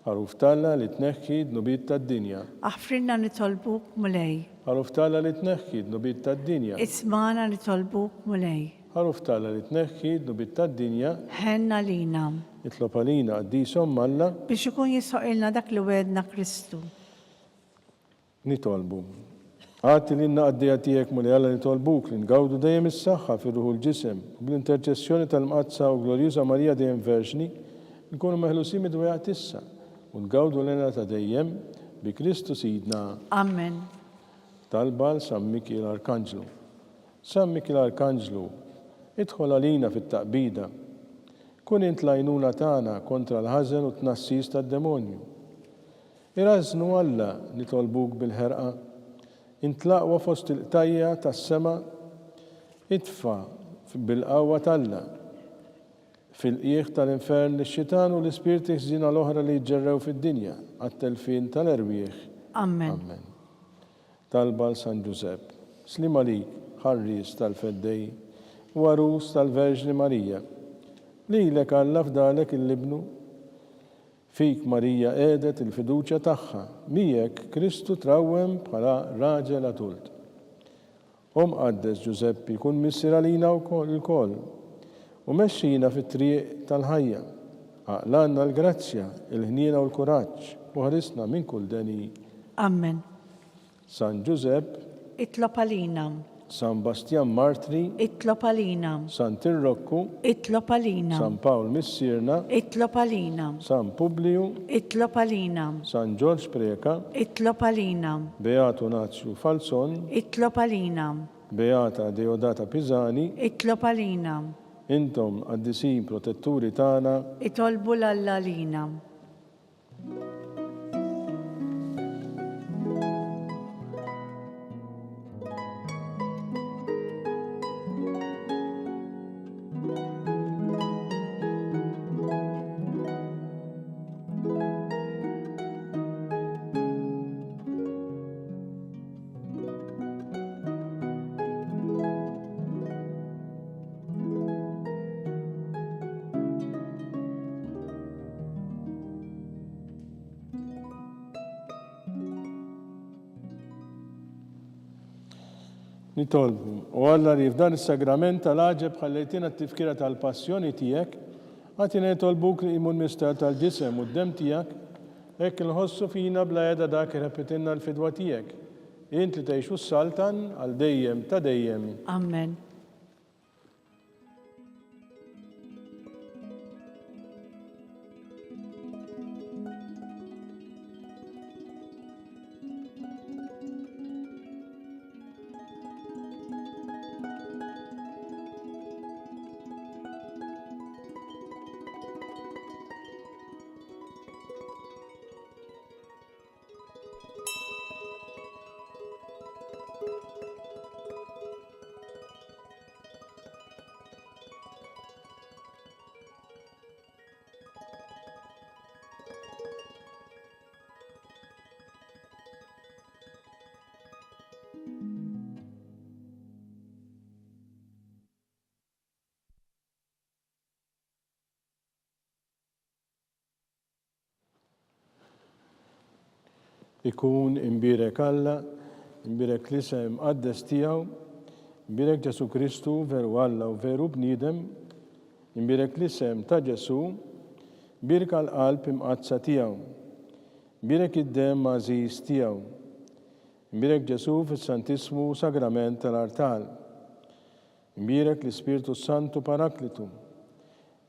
Ħaruf t'Alla li tneħħi d-dnubiet tad-dinja. Aħfrilna nitolbuk, Mulej. Ħaruf t'Alla li tneħħi d-dnubiet tad-dinja. Ismagħna nitolbuk, Mulej. Ħaruf t'Alla li tneħħi d-dnubiet tad-dinja. Ħenn għalina. Itlob għalina, Qaddis Omm Alla. Biex ikun jistħoqilna dak li wegħedna Kristu. Nitolbu. Agħti lilna qaddejja tiegħek Mulej Alla nitolbuk li ngawdu dejjem is-saħħa fir-ruħ u l-ġisem u bl-interċessjoni tal-Mqaddsa u Glorjuża Marija dejjem Verġni nkunu meħlusin mid-dwejjaq t'issa u ngawdu l-hena ta' dejjem bi Kristu Sidna. Amen. Talba għal San Mikiel Arkanġlu. San Mikiel Arkanġlu, idħol għalina fit-taqbida. Kun int l-għajnuna tagħna kontra l-ħażen u t-tnassis tad-demonju. Irażżnu Alla, nitolbuk bil-ħerqa. Int l-aqwa fost il-qtajja' tas-sema, itfa' bil-qawwa t'Alla fil-qiegħ tal-infern lix-xitan u l-ispirti ħżiena l-oħra li jiġġerrew fid-dinja għat-telfien tal-erwieħ. Ammen. Ammen. Talba għal San Ġużepp. Sliem għalik, ħarries tal-Feddej u għarus tal-Verġni Marija. Lilek Alla fdalek il-Ibnu. Fik Marija qiegħdet il-fiduċja tagħha, miegħek Kristu trawwem bħala raġel adult. O Mqaddes Ġużeppi, kun missier għalina lkoll, u mexxina fit-triq tal-ħajja. Aqlgħalna l-grazzja, il-ħniena u l-kuraġġ, u ħarisna minn kull deni. Ammen. San Ġużepp. Itlob għalina. San Bastjan Martri. Itlob għalina. Sant Irrokku. Itlob għalina. San Pawl Missierna. Itlob għalina. San Publiju. Itlob għalina. San Ġorġ Preca. Itlob għalina. Beatu Nazju Falzon. Itlob għalina. Beata Deodata Pisani. Itlob għalina. Intom, qaddisin protetturi tagħna. Itolbu 'l Alla għalina. Nitolbu, o Alla li f'dan is-sagrament tal-għaġeb ħallejtina t-tifkira tal-passjoni tiegħek, agħtina nitolbuk li nqimu l-misteru tal-ġisem u d-demm tiegħek, hekk inħossu fina bla heda dak li rebħitilna l-fidwa tiegħek, int li tgħix u ssaltan għal dejjem ta' dejjem. Amen. Ikun imbierek Alla, imbierek l-isem imqaddes tiegħu, imbierek Ġesù Kristu, veru Alla u veru bniedem, imbierek l-isem ta' Ġesù, mbierka l-Qalb Imqaddsa tiegħu, imbierek id-Demm għażiż tiegħu, imbierek Ġesù fis-Santissmu Sagrament tal-Artal. Imbierek l-Ispirtu s-Santu Paraklitu.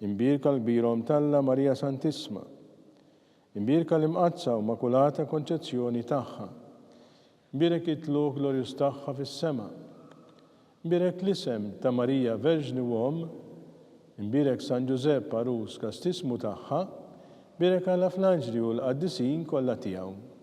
Imbierka l-Kbira Omm t'Alla Marija Santissma. Imbierka l-Imqaddsa u Makulata Konċezzjoni tagħha. Imbierek it-tlugħ glorjuż tagħha fis-sema. Imbierek l-isem ta' Marija Verġni u Omm. Imbierek San Ġużepp għarus kastissmu tagħha. Bierek Alla fl-anġli u l-qaddisin kollha tiegħu.